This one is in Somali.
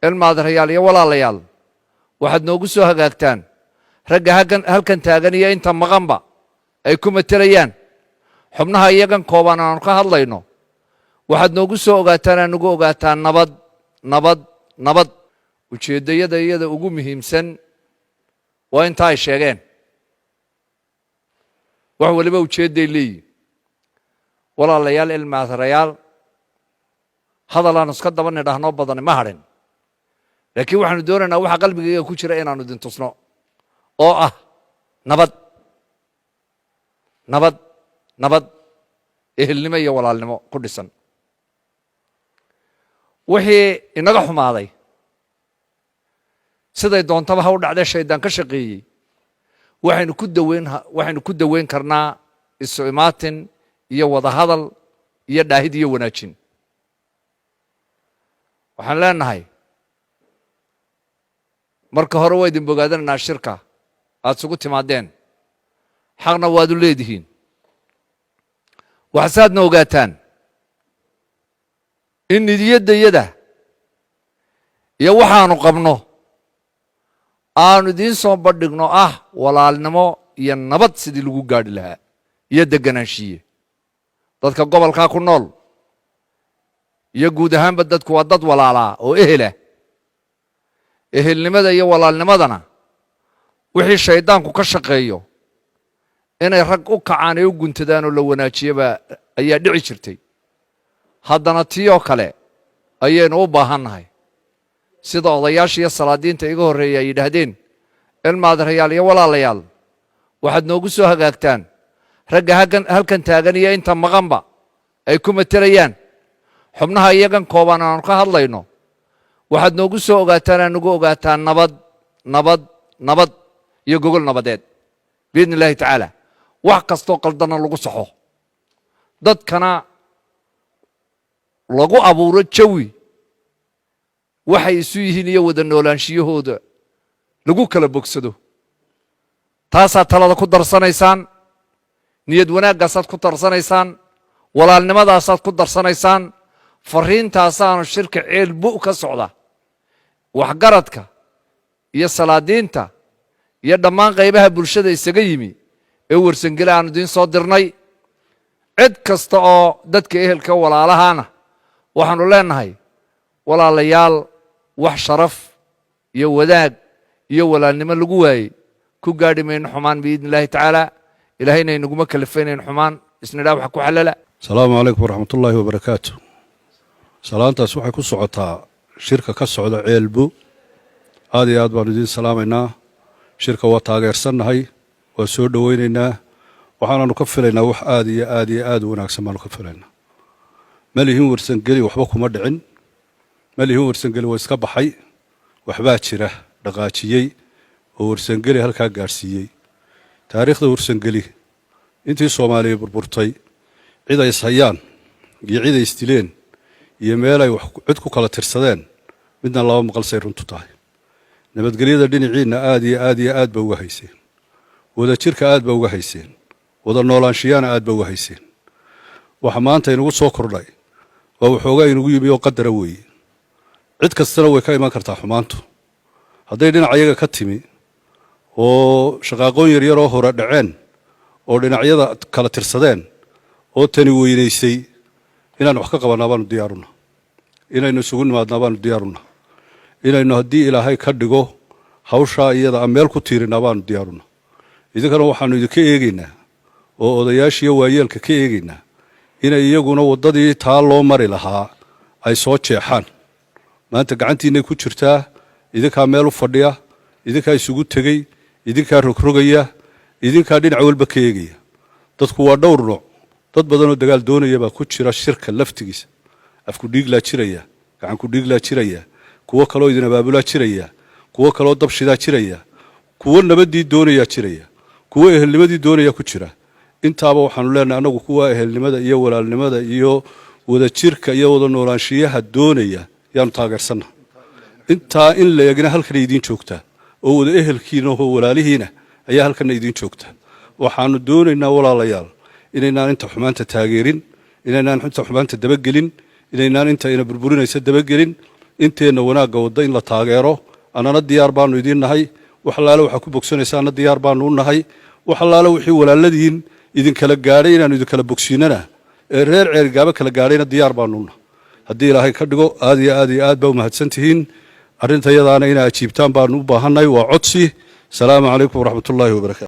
Ilmaadarayaal iyo walaalayaal, waxaad noogu soo hagaagtaan ragga halkan taagan iyo inta maqanba ay ku matelayaan xubnaha iyagan kooban aanu ka hadlayno. Waxaad noogu soo ogaataan, aa nagu ogaataan nabad, nabad, nabad. Ujeeddayada iyada ugu muhiimsan waa inta ay sheegeen. Wax waliba ujeedday leeyihin. Walaalayaal, ilmaadarayaal, hadal aanu iska daba nidhahnoo badani ma hadhin, laakiin waxaanu doonaynaa waxa qalbigayga ku jira inaanu idin tusno oo ah nabad, nabad, nabad, ehelnimo iyo walaalnimo ku dhisan. Wixii inaga xumaaday, siday doontaba ha u dhacdee, shaydaan ka shaqeeyey, waxaynu ku daweyn karnaa isu imaatin iyo wada hadal iyo dhaahid iyo wanaajin. Waxaan leenahay, marka hore waa idin bogaadanaynaa shirka aad isugu timaadeen, xaqna waad u leedihiin. Waxsaadna ogaataan in nidiyaddayada iyo waxaanu qabno aanu idiin soo bandhigno ah walaalnimo iyo nabad sidii lagu gaadhi lahaa iyo deganaanshiye. Dadka gobolkaa ku nool iyo guud ahaanba dadku waa dad walaalaa oo ehela. Ehelnimada iyo walaalnimadana wixii shayddaanku ka shaqeeyo inay rag u kacaan ee u guntadaan oo la wanaajiyaba ayaa dhici jirtay. Haddana tii oo kale ayaynu u baahannahay, sida odayaasha iyo salaadiinta iga horreeya ay yidhaahdeen. Ilmaadarayaal iyo walaalayaal, waxaad noogu soo hagaagtaan ragga halkan taagan iyo inta maqanba ay ku matelayaan xubnaha iyagan kooban aanu ka hadlayno. Waxaad noogu soo ogaataan, aa nagu ogaataan nabad, nabad, nabad iyo gogol nabadeed, biidni illaahi tacaala. Wax kastoo qaldanna lagu saxo, dadkana lagu abuuro jawi waxay isu yihiin iyo wada noolaanshiyahooda lagu kala bogsado. Taasaad talada ku darsanaysaan, niyad wanaaggaasaad ku darsanaysaan, walaalnimadaasaad ku darsanaysaan. Fariintaasaanu shirka Ceel Bu ka socda waxgaradka iyo salaadiinta iyo dhammaan qaybaha bulshada isaga yimi ee Warsangele aanu idiin soo dirnay. Cid kasta oo dadka ehelka walaalahana waxaanu leenahay, walaalayaal, wax sharaf iyo wadaag iyo walaalnimo lagu waayey ku gaadhi mayno xumaan, biidni illaahi tacaala. Ilaahayna inaguma kalifaynayn xumaan isnidhaa wax ku xalala. Asalaamu calaykum waraxmatullaahi wabarakaatu. Salaantaas waxay ku socotaa shirka ka socda Ceelbu. Aad iyo aad baanu idiin salaamaynaa. Shirka waa taageersannahay, waa soo dhoweynaynaa, waxaanaanu ka filaynaa wax aad iyo aad iyo aad u wanaagsan baanu ka filaynaa. Ma lihin Warsangeli waxba kuma dhicin, ma lihin Warsangeli waa iska baxay. Waxbaa jira dhaqaajiyey oo Warsangeli halkaa gaadhsiiyey. Taariikhda Warsangeli intii Soomaaliya burburtay, cid ay ishayaan iyo cid ay isdileen iyo meel ay cid ku kala tirsadeen midna laba maqal. Say runtu tahay, nabadgelyada dhinaciinna aad iyo aad iyo aad ba uga hayseen, wadajirka aad ba uga hayseen, wada noolaanshiyaana aad ba uga hayseen. Waxa maanta inugu soo kordhay waa waxoogaa inugu yimi oo qadara weeye. Cid kastana way ka iman kartaa xumaantu. Hadday dhinac iyaga ka timi oo shaqaaqoon yaryaroo hore dhaceen oo dhinacyada kala tirsadeen oo tani weynaysay, inaan wax ka qabannaa baanu diyaaruna, inaynu isugu nimaadnaa baanu diyaaruna, inaynu haddii Ilaahay ka dhigo hawshaa iyada a meel ku tiirinaa baanu diyaaruna. Idinkana waxaanu idinka eegaynaa oo odayaashiiyo waayeelka ka eegaynaa inay iyaguna waddadii taa loo mari lahaa ay soo jeexaan. Maanta gacantiinay ku jirtaa. Idinkaa meel u fadhiya, idinkaa isugu tegey, idinkaa rogrogaya, idinkaa dhinac walba ka eegaya. Dadku waa dhowr nooc. Dad badanoo dagaal doonaya baa ku jira shirka laftigiisa. Afku dhiiglaa jiraya, gacanku dhiiglaa jiraya, kuwo kaloo idin abaabulaa jiraya, kuwo kaloo dabshidaa jiraya, kuwo nabaddii doonayaa jiraya, kuwo ehelnimadii doonaya ku jira. Intaaba waxaanu leenahay annagu kuwa ehelnimada iyo walaalnimada iyo wadajirka iyo wada noolaanshiyaha doonaya yaanu taageersanna. Intaa in la eegna halkana idiin joogtaa oo wada ehelkiina oo walaalihiina ayaa halkana idiin joogta. Waxaanu doonaynaa, walaalayaal, inaynaan inta xumaanta taageerin, inaynaan inta xumaanta dabagelin, inaynaan inta ina burburinaysa dabagelin. Inteenna wanaagga wadda in la taageero, annana diyaar baanu idiin nahay. Wax allaale waxaa ku bogsanaysaanna diyaar baanu u nahay. Wax allaale wixii walaaladiin idinkala gaadhay inaanu idinkala bogsiinana ee reer Ceerigaabo kala gaadhayna diyaar baanu u nahay, haddii Ilaahay ka dhigo. Aad iyo aad iyo aad baa u mahadsan tihiin. Arrinta yadaana inaa ajiibtaan baanu u baahannahay, waa codsi. Salaamu calaykum waraxmatullaahi wabarakatu.